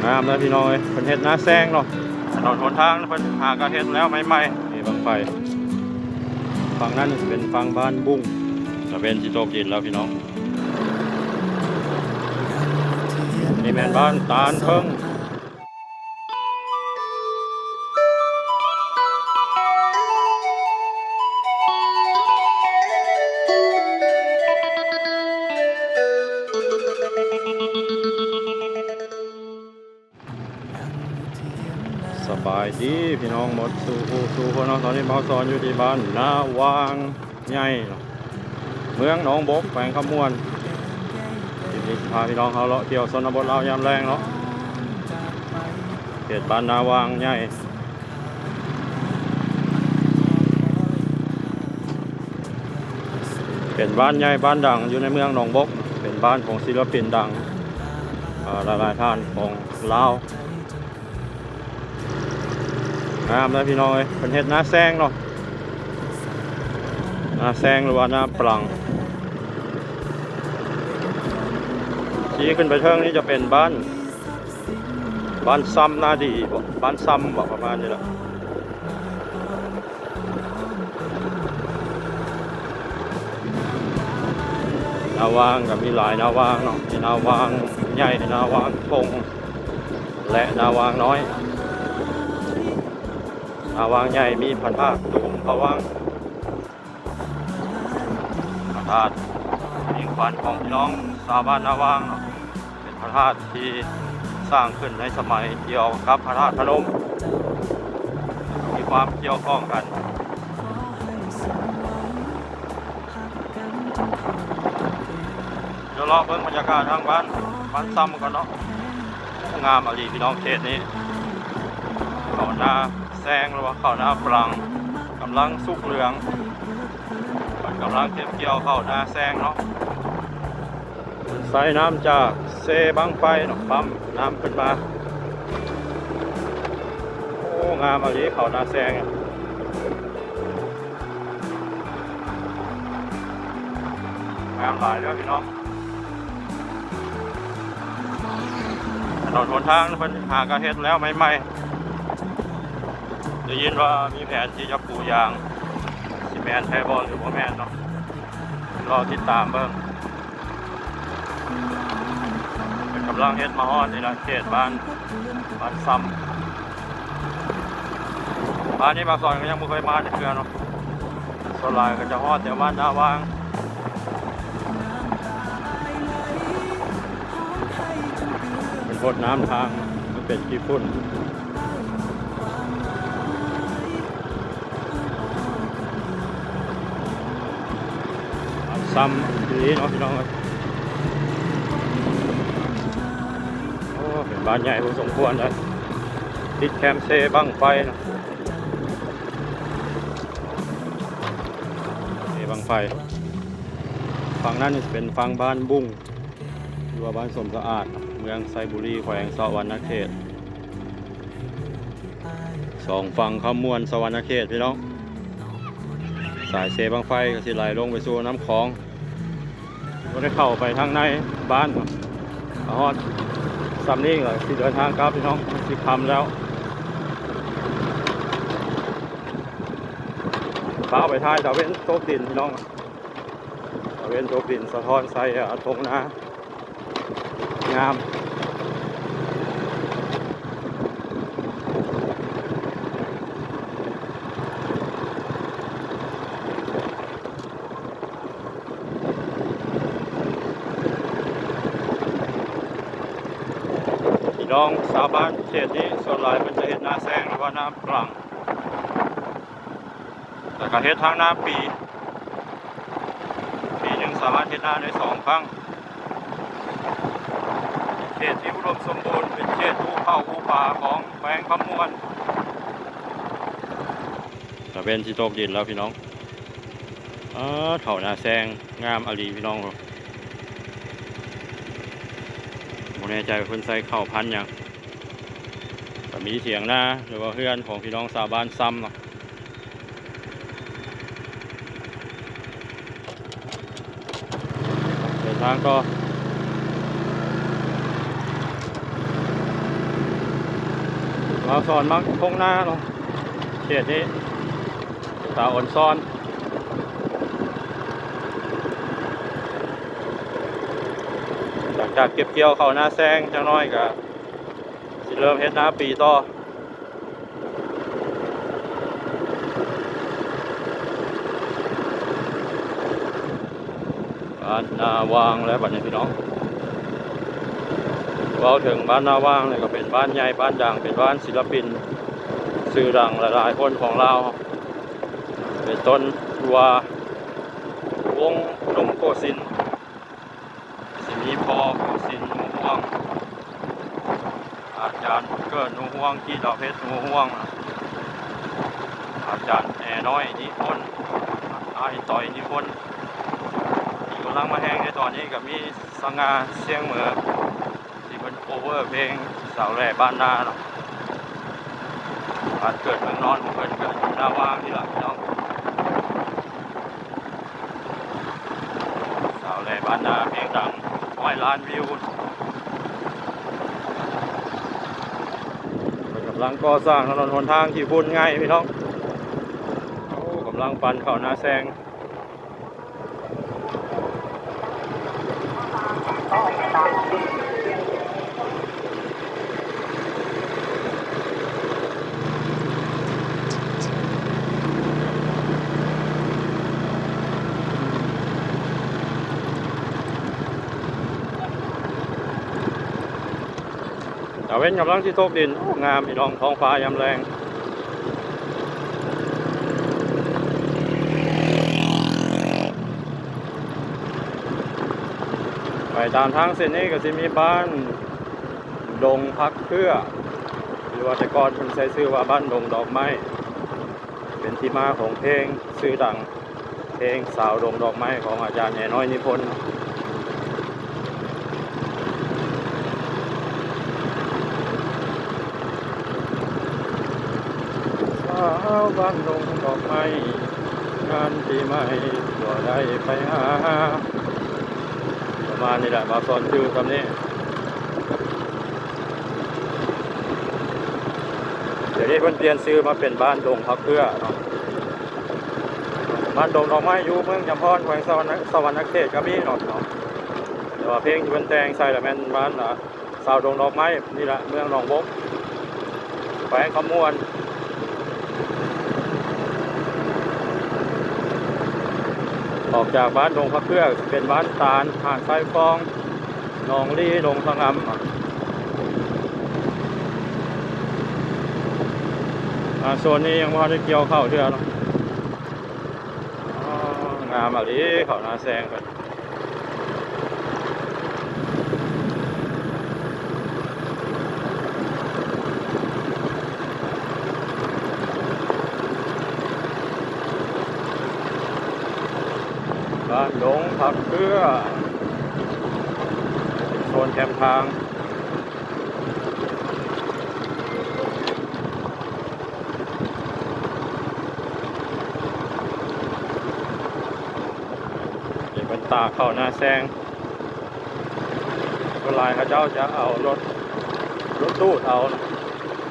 ງາມເດີພີ່ນ້ອງເອີຍ ເພິ່ນເຮັດນາແຊງເນາະ ຖະໜົນຫົນທາງເພິ່ນຫາກະເຮັດແລ້ວໃໝ່ໆ. ນີ້ບັ້ງໄຟ ຝັ່ງນັ້ນຊິເປັນຝັ່ງບ້ານບຸ້ງ ຕາເວັນຊິຕົກດິນແລ້ວພີ່ນ້ອງ. ນີ້ແມ່ນບ້ານຕານເທິງ. ສະບາຍດີພີ່ນ້ອງໝົດສູ່ຜູ້ສູ່ຄົນເນາະ. ຕອນນີ້ບ່າວສອນຢູ່ທີ່ບ້ານນາຫວ່າງໃຫຍ່ເນາະ ເມືອງໜອງບົກ ແຂວງຄຳມ່ວນ. ຄລິບນີ້ຊິພາພີ່ນ້ອງເຮົາເລາະທ່ຽວຊົນນະບົດລາວຍາມແລງເນາະ ເຂດບ້ານນາຫວ່າງໃຫຍ່. ເປັນບ້ານໃຫຍ່ບ້ານດັງຢູ່ໃນເມືອງໜອງບົກ ເປັນບ້ານຂອງສິລະປິນດັງ ເອີ ຫຼາຍໆທ່ານຂອງລາວ. ງາມເດີພີ່ນ້ອງເອີຍ ເພິ່ນເຮັດນາແຊງເນາະ ນາແຊງ ຫຼືວ່ານາປລັງ. ຊີ້ຂຶ້ນໄປເທິງນີ້ຈະເປັນບ້ານ ບ້ານຊຳນາດີບໍ ບ້ານຊຳບໍ ປະມານນີ້ແຫຼະ. ນາຫວ່າງກະມີຫຼາຍນາຫວ່າງເນາະ ມີນາຫວ່າງໃຫຍ່ ນາຫວ່າງທົ່ງ ແລະ ນາຫວ່າງນ້ອຍ. ນາຫວ່າງໃຫຍ່ມີພະທາດຕູມພະວັງ ພະທາດອິງຂວັນຂອງພີ່ນ້ອງຊາວບ້ານນາຫວ່າງເນາະ ເປັນພະທາດທີ່ສ້າງຂຶ້ນໃນສະໄໝດຽວກັບພະທາດພະນົມ ມີຄວາມກ່ຽວຂ້ອງກັນ. ດຽວເລາະເບິ່ງບັນຍາກາດທາງບ້ານ ບ້ານຊຳກ່ອນເນາະ. ງາມອີ່ຫຼີພີ່ນ້ອງ ເຂດນີ້ ເຂົ້ານາແຊງ ຫຼືວ່າເຂົ້ານາປລັງ ກຳລັງສຸກເຫຼືອງ ເພິ່ນກຳລັງເກັບກ່ຽວເຂົ້ານາແຊງເນາະ. ເພິ່ນໃຊ້ນ້ຳຈາກເຊບັ້ງໄຟເນາະ ປ້ຳນ້ຳຂຶ້ນມາ. ໂອ້ ງາມອີ່ຫຼີເຂົ້ານາແຊງ ງາມຫຼາຍເດີພີ່ນ້ອງ. ຖະໜົນຫົນທາງເພິ່ນຫາກະເຮັດແລ້ວໃໝ່ໆ ໄດ້ຍິນວ່າມີແຜນທີ່ຈະປູຢາງ ຊິແມ່ນແທ້ບໍ່ ຫຼືບໍ່ແມ່ນເນາະ ລໍຕິດຕາມເບິ່ງ. ເພິ່ນກຳລັງເຮັດມາຮອດນີ້ລະ ເຂດບ້ານ ບ້ານຊຳ. ບ້ານນີ້ບ່າວສອນກະຍັງບໍ່ເຄີຍມາຈັກເທື່ອເນາະ ສ່ວນຫຼາຍກະຈະຮອດແຕ່ບ້ານນາຫວ່າງ. ເພິ່ນຫົດນ້ຳທາງ ມັນເປັນຂີ້ຝຸ່ນ. ຊຳດີເນາະພີ່ນ້ອງເອີຍ. ໂອ້ ເປັນບ້ານໃຫຍ່ພໍສົມຄວນເລີຍ ຕິດແຄມເຊບັ້ງໄຟເນາະ ເຊບັ້ງໄຟ. ຝັ່ງນັ້ນຊິເປັນຝັ່ງບ້ານບຸ້ງ ຫຼືວ່າບ້ານສົມສະອາດ ເມືອງໄຊບູລີ ແຂວງສະຫວັນນະເຂດ. ສອງຝັ່ງຄຳມ່ວນສະຫວັນນະເຂດພີ່ນ້ອງ. ສາຍເຊບັ້ງໄຟກະຊິໄຫຼລົງໄປສູ່ນ້ຳຂອງ ບໍ່ໄດ້ເຂົ້າໄປທາງໃນບ້ານ. ມາຮອດຊ່ຳນີ້ກະຊິເດີນທາງກັບພີ່ນ້ອງ ມັນຊິຄ່ຳແລ້ວ. ພາໄປຖ່າຍຕາເວັນຕົກດິນພີ່ນ້ອງ ຕາເວັນຕົກດິນສະທ້ອນໃສ່ທົ່ງນາ. ງາມ. ພີ່ນ້ອງຊາວບ້ານເຂດນີ້ ສ່ວນຫຼາຍເພິ່ນຈະເຮັດນາແຊງ ຫຼືວ່ານາປລັງ. ແລ້ວກະເຮັດທາງນາປີ ປີໜຶ່ງສາມາດເຮັດນາໄດ້ສອງຄັ້ງ. ເປັນເຂດທີ່ອຸດົມສົມບູນ ເປັນເຂດພູເຂົາພູຜາຂອງແຂວງຄຳມ່ວນ. ຕາເວັນຊິຕົກດິນແລ້ວພີ່ນ້ອງ. ອາ ເຂົ້ານາແຊງງາມອີ່ຫຼີພີ່ນ້ອງ. ບໍ່ແນ່ໃຈວ່າເພິ່ນໃສ່ເຂົ້າພັນຫຍັງ. ກະມີຖຽງນາ ຫຼືວ່າເຮືອນຂອງພີ່ນ້ອງຊາວບ້ານຊຳເນາະ. ເດີນທາງຕໍ່. ໂອ້ ບ່າວສອນມັກທົ່ງນາເນາະ ເຂດນີ້ເປັນຕາອອນຊອນ. ຫຼັງຈາກເກັບກ່ຽວເຂົ້ານາແຊງຈັກໜ້ອຍກະຊິເລີ່ມເຮັດນາປີຕໍ່. ບ້ານນາຫວ່າງແລ້ວບັດນີ້ພີ່ນ້ອງ. ເວົ້າເຖິງບ້ານນາຫວ່າງນີ້ກໍເປັນບ້ານໃຫຍ່ບ້ານດັງ ເປັນບ້ານສິລະປິນຊື່ດັງຫຼາຍໆຄົນຂອງລາວ ເປັນຕົ້ນວ່າວົງໜຸ່ມໂກສິນ ຊິມີພໍ່ໂກສິນໜູ່ຫ່ວງ ອາຈານເກີດໜູ່ຫ່ວງ ກີດດອກເຫັດໜູ່ຫ່ວງ ອາຈານແອນ້ອຍນິພົນ ອ້າຍຕ້ອຍນິພົນ ທີ່ກຳລັງມາແຮງໃນຕອນນີ້ກໍມີສະຫງ່າ ຊຽງເໝີ ທີ່ເພິ່ນໂຄເວີເພງສາວແຫຼບ້ານນາເນາະ. ບ້ານເກີດເມືອງນອນຂອງເພິ່ນກໍຢູ່ນາຫວ່າງນີ້ລະພີ່ນ້ອງ. ສາວແຫຼບ້ານນາ ເພງດັງຮ້ອຍລ້ານວິວ. ເພິ່ນກຳລັງກໍ່ສ້າງຖະໜົນຫົນທາງທີ່ຝຸ່ນໄງພີ່ນ້ອງ. ໂອ້ ກຳລັງປັ່ນເຂົ້ານາແຊງ. ຕາເວັນກຳລັງຊິຕົກດິນ. ໂອ້ ງາມພີ່ນ້ອງ ທ້ອງຟ້າຍາມແລງ. ໄປຕາມທາງເສັ້ນນີ້ກໍຊິມີບ້ານດົງຜັກເຄືອ ຫຼືວ່າແຕ່ກ່ອນເພິ່ນໃຊ້ຊື່ວ່າບ້ານດົງດອກໄມ້ ເປັນທີ່ມາຂອງເພງຊື່ດັງ ເພງສາວດົງດອກໄມ້ຂອງອາຈານແອນ້ອຍນິພົນ. ສາວບ້ານດົງດອກໄມ້ ງານປີໃໝ່ບໍ່ໄດ້ໄປຫາ. ປະມານນີ້ແຫຼະ ບ່າວສອນຈື່ສ່ຳນີ້. ດຽວນີ້ເພິ່ນປ່ຽນຊື່ມາເປັນບ້ານດົງຜັກເຄືອເນາະ. ບ້ານດົງດອກໄມ້ຢູ່ເມືອງຈຳພອນ ແຂວງສະຫວັນນະ ສະຫວັນນະເຂດກໍມີເນາະ ເນາະ ແຕ່ວ່າເພງທີ່ເພິ່ນແຕ່ງໃສ່ລະແມ່ນບ້ານ ອາ ຊາວດົງດອກໄມ້ນີ້ລະ ເມືອງໜອງບົກ ແຂວງຄຳມ່ວນ. ອອກຈາກບ້ານດົງຜັກເຄືອ ເປັນບ້ານຕານ ຫາດຊາຍຟອງ ໜອງລີ ດົງສະຫງ່ຳ. ອາ ໂຊນນີ້ຍັງບໍ່ທັນໄດ້ກ່ຽວເຂົ້າເທື່ອເນາະ. ອໍ ງາມອີ່ຫຼີ ເຂົ້ານາແຊງເພິ່ນ. ບ້ານດົງຜັກເຄືອ ເປັນໂຊນແຄມທາງ. ນີ້ເພິ່ນຕາກເຂົ້ານາແຊງ. ສ່ວນຫຼາຍເຂົາເຈົ້າຈະເອົາລົດ ລົດຕູດເອົາ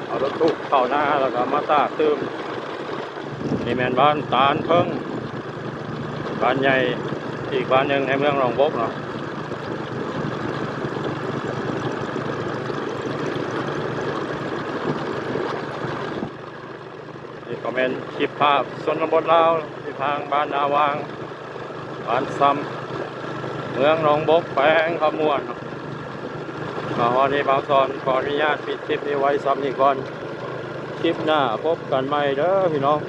ເອົາລົດຕູດເຂົ້ານາ ແລ້ວກໍມາຕາກຕື່ມ. ນີ້ແມ່ນບ້ານຕານເທິງ ບ້ານໃຫຍ່ອີກບ້ານໜຶ່ງໃນເມືອງໜອງບົກເນາະ. ນີ້ກໍແມ່ນຄລິບພາບຊົນນະບົດລາວ ທີ່ທາງບ້ານນາຫວ່າງ ບ້ານຊຳ ເມືອງໜອງບົກ ແຂວງຄຳມ່ວນ. ມາຮອດນີ້ ບ່າວສອນຂໍອະນຸຍາດປິດຄລິບນີ້ໄວ້ສ່ຳນີ້ກ່ອນ. ຄລິບໜ້າພົບກັນໃໝ່ເດີພີ່ນ້ອງ.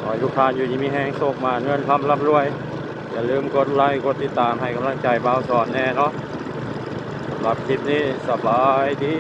ຂໍໃຫ້ທຸກທ່ານຢູ່ດີມີແຮງ ໂຊກໝານ ເງິນຄຳລ່ຳລວຍ. ຢ່າລືມກົດໄລ ກົດຕິດຕາມໃຫ້ກຳລັງໃຈບ່າວສອນແດ່ເນາະ. ສຳລັບຄລິບນີ້ ສະບາຍດີ.